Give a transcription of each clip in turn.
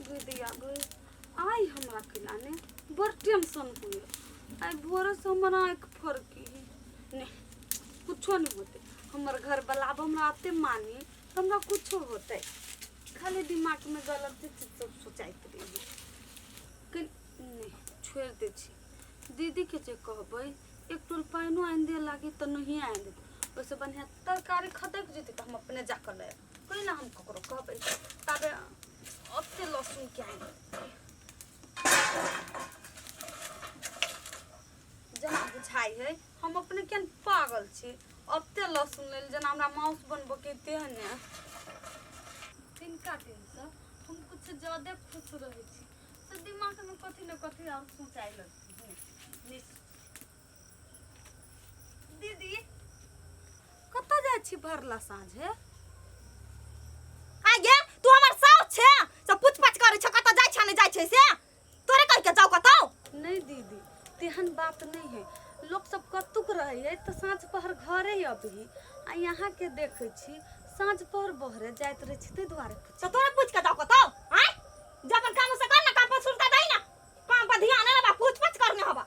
गे दैया गे, आइ हमरा कैला ने बड़ टेंशन हुए। आइ भोरेसँ हमर आँखि फड़की है। नहि, कुछो नहि होतै। हमर घरवला आब हमरा एते मानी तऽ हमरा कुछो होतै? खाली दिमागमे गलत चीज सब सोचाइत रही। नहि, छोड़ि दै छी। दीदीके जे कहबै एक टोल पानिओ आनि दिअ लागी तऽ नहिए आनि देतै। ओहिसँ बढ़िआँ तरकारी खतकि जेतै तऽ हम अपने जाकऽ लऽ आयब। कैला हम ककरो कहबै? ताबे ओते लहसुन के आनि जेना बुझाइ है हम अपने केहन पागल छी। ओते लहसुन लेल जेना हमरा माउस बनबऽके तेहने। तिनका दिनसँ हम कुछ ज्यादे खुश रहै छी से दिमागमे कथी ने कथी आओर सोचाइ लगती। दीदी, कतऽ जाइ छी भरला साँझे? आ गे, तू हमर साउस छे से पूछ पाछ करै छ कतऽ जाइ छ नहि जाइ छै से? तोरे कहि के जाउ कतौ? नहीं दीदी, तेहन बात नहीं है। लोक सब कतुक रहे है तऽ साँझ पहर घरे अबही, आ यहाँ के देखै छी साँझ पहर बहरे जाइत रहै छी, ताहि दुआरे पूछ। तऽ तोरे पूछ के जाउ कतौ? आँय, जब अपन काम से कर ना, काम पर सुरता दही ना, काम पर ध्यान ना बा, पूछ पाछ करने हबा।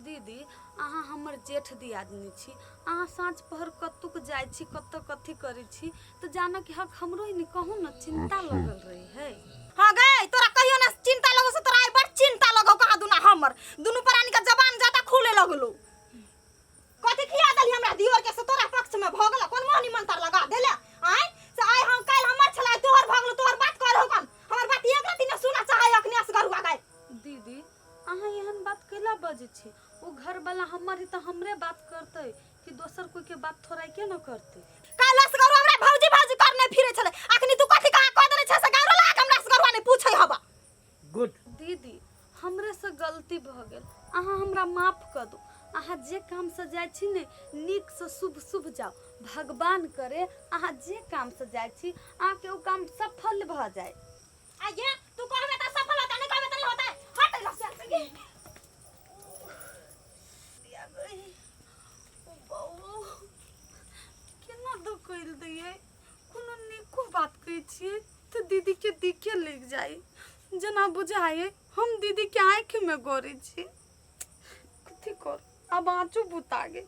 दीदी, अहाँ हमर जेठ दियादनी छी। अहाँ साँझ पहर कतुक जाइ छी, कतऽ कथी करै छी, तऽ जानऽ के हक हमरो ही ने। कहू ने, चिंता लगल रही है। हाँ गे, तोरा कहियो ना चिंता लगो से तोरा आइ बड़ चिंता लगो। कहाँ दुना हमर दुनू प्राणी के जबान ज्यादा खुले लगलो। कथी खिया देली हमरा दियोर के से तोरा पक्ष में भऽ गेलो? कोन मोहनी मंत्र लगा देले आय से आइ हम काल्हि हमर छलै तोहर भऽ गेलो? तोहर बात कर हो कन, हमर बात एक रति न सुना चाहे अखने असगरुआ गाय। दीदी, अहाँ एहन बात कैला बजै छी? ओ घरवाला हमर है तऽ हमरे बात करतै कि दोसर कोई के बात थोड़ा के न करतै? काल्हि असगरुआ हमरा भौजी भौजी करने फिरे छलै, अखनी तू कथी कहाँ कह देने छै से गारो लगा के हमरा असगरुआ नहीं पूछै हबा। गुड। दीदी, हमरे से गलती भऽ गेल, अहाँ हमरा माफ कऽ दू। अहाँ जे कामसँ जाइ छी ने, नीकसँ शुभ शुभ जाउ। भगवान करे अहाँ जे कामसँ जाइ छी, अहाँके ओ काम सफल भऽ जाय। आइए तू कहबे त सफल होता, नहीं कहबे त नहीं होता। हट अइला से गे। केना धोकैल दैयै? कोनो नीको बात कहै छियै तऽ दीदीके दिखे लागि जाइ, जेना बुझाइ हम दीदीके आँखिमे गड़ै छी। कथी कर, आब आँचो बुता गेल।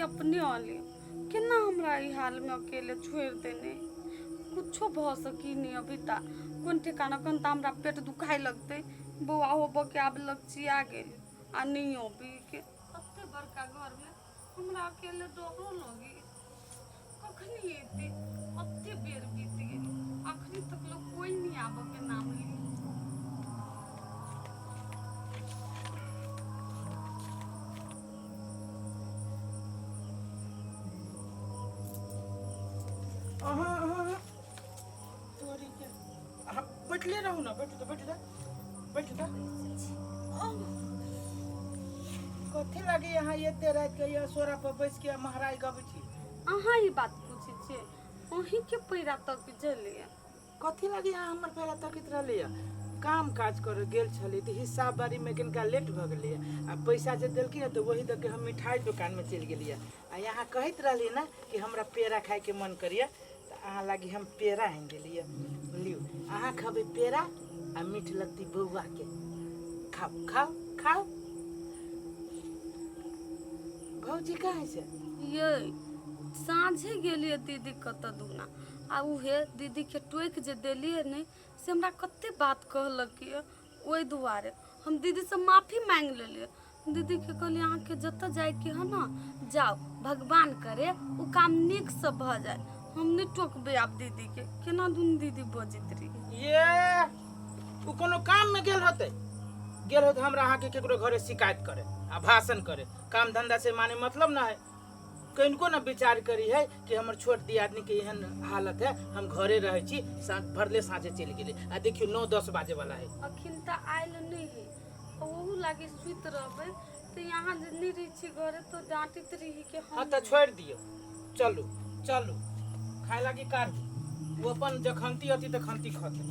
अहीं अपने अली केना हमरा ई हालमे अकेले छोड़ि देने कुछो भऽ सकी नहीं अभी ता कोन ठिकाना कन ता हमरा पेट दुखाए लगतै बौआ होबऽ के आब लगचिया गेल आ नहीं अभी के कते बड़का घरमे हमरा अकेले डरो लगी कखनी एते कते बेर बीत गेल अखनी तक लोग कोई नहीं आबऽ के नाम ली। अहाँ अहाँ तोरी के अहाँ बैठले रहू ना। बैठू तऽ, बैठू तऽ, बैठू तऽ। कथी लागी अहाँ एते राति के ये सोरा पर बैस के महराइ गबै छी? अहाँ ई बात पूछै छियै? अहीं के पैरा तक जलिए। कथी लागी अहाँ हमर पैरा तकैत रहलियै? काम काज करे गेल छली तऽ हिसाब बारी में कनिका लेट भऽ गेलैया आ पैसा जे देलखिन तऽ वही दऽ के हम मिठाई दोकान में चलि गेलियै आ यहाँ कहैत रहलियै ने कि हमरा पेड़ा खाइके मन करैया तऽ अहाँ लागी हम पेड़ा आनि देलियै। लियौ, अहाँ खबै पेड़ा आ मीठ लगती बौआके। खाउ खाउ खाउ। भौजी कहाँ छै? ये साँझे गेलियै दीदी कतऽ दुना आ उहे दीदीके टोकि जे देलियै ने से हमरा कते बात कहलक यऽ। ओहि दुआरे हम दीदीसँ माफी मांगि लेलियै। दीदीके कहलियै अहाँके जतऽ जाइके हँ ने जाउ, भगवान करे ओ काम नीकसँ भऽ जाय। हम नहि टोकबै आब दीदीके। केना दुनू दीदी बजैत रही। ये ओ कोनो काममे गेल होतै, गेल होतै हमरा अहाँके केकरो घरे शिकायत करे आ भाषण करे। काम धंधा से माने मतलब ना है। कनिको ना विचार करी है कि हमर छोट दियादनी के एहन हालत है, हम घरे रहै छी। साँझ भरले साँझे चलि गेलै आ देखियौ 9-10 बाजे वाला है। अखन तऽ आयल नहि है, ओहू लागी सुति रहबै तऽ यहाँ जे नहि रहै छी घरे तऽ डाँटैत रही कि हम। हाँ तऽ छोड़ि दियौ, चलू चलू खाय लागी काढ़ू। ओ अपन जखनती अथी तखनती खतै।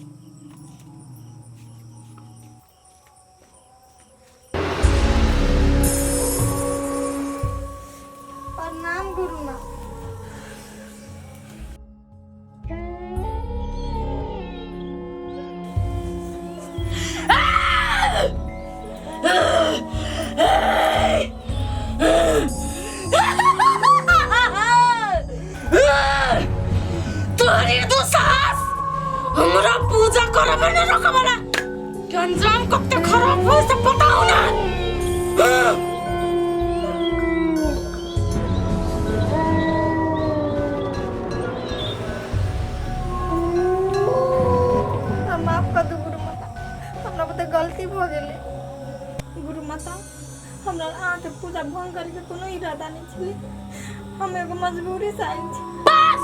प्रणाम गुरु माँ। तोहरी दुसाहस हमरा पूजा करबे न रोकबला के अंजाम कब तक खराब हो से बताओ ना। हम माफ कर दू गुरु माता, हमरा बते गलती भऽ गेलै। गुरु माता, हमरा अहाँके पूजा भंग करैके कोनो इरादा नहि छलै, हम एगो मजबूरी से आयल छी। बस,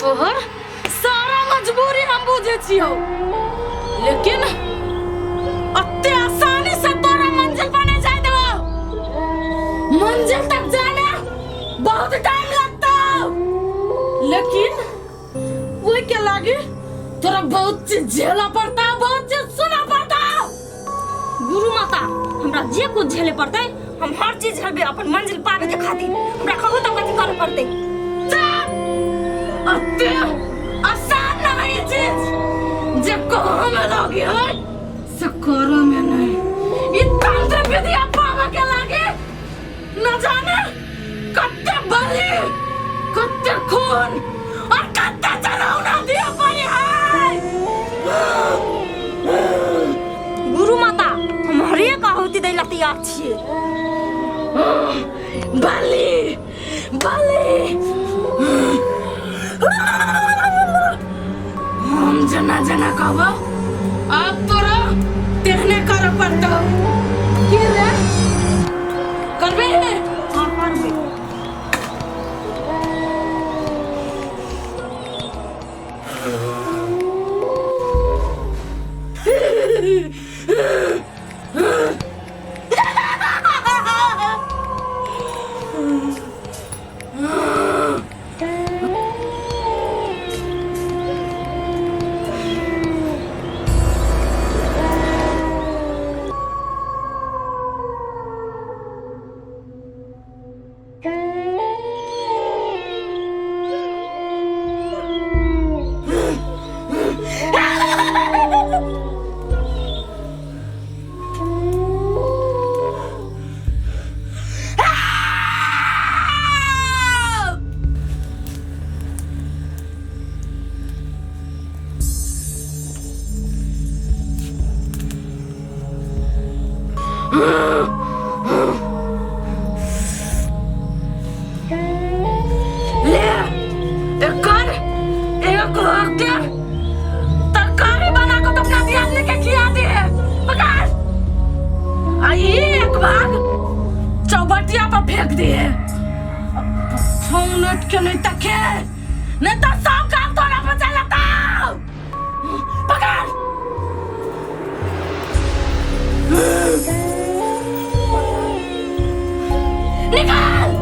तोहर सारा मजबूरी हम बुझे छियौ, लेकिन अत्ते आसानी से तोरा मंजिल पर नहीं जाए देबो। मंजिल तक जाने बहुत टाइम लगता, लेकिन ओई के लागी तोरा बहुत चीज झेला पड़ता, बहुत चीज सुना पड़ता। गुरु माता, हमरा जे कुछ झेले पड़तै हम हर चीज झेलबै अपन मंजिल पाबे के खातिर। हमरा कहू तऽ कथी करे पड़तै? चुप! अत्ते आसान नहीं ई चीज जे कहो में लगी है से करो में नहीं। ई तंत्र विद्या पावे के लागे न जाने कत्ते बलि, कत्ते खून और कत्ते चढ़ौना दिया पड़ी है। गुरु माता, हम हरेक आहुति दै ला तैयार छियै। बलि बलि हम जना जना कहबो अब तोरा तेहने करे पड़तो। की रे, करबे? हाँ, करबै। एक भाग के तरकारी बना के तो अपना दियादनी के खिया दिए। पकड़, आ ई एक भाग चौबटिया पर फेंक दिए। फोन उठ के नहीं तके, नहीं तो सब काम तोरा पर चलता। पकड़। निकाल।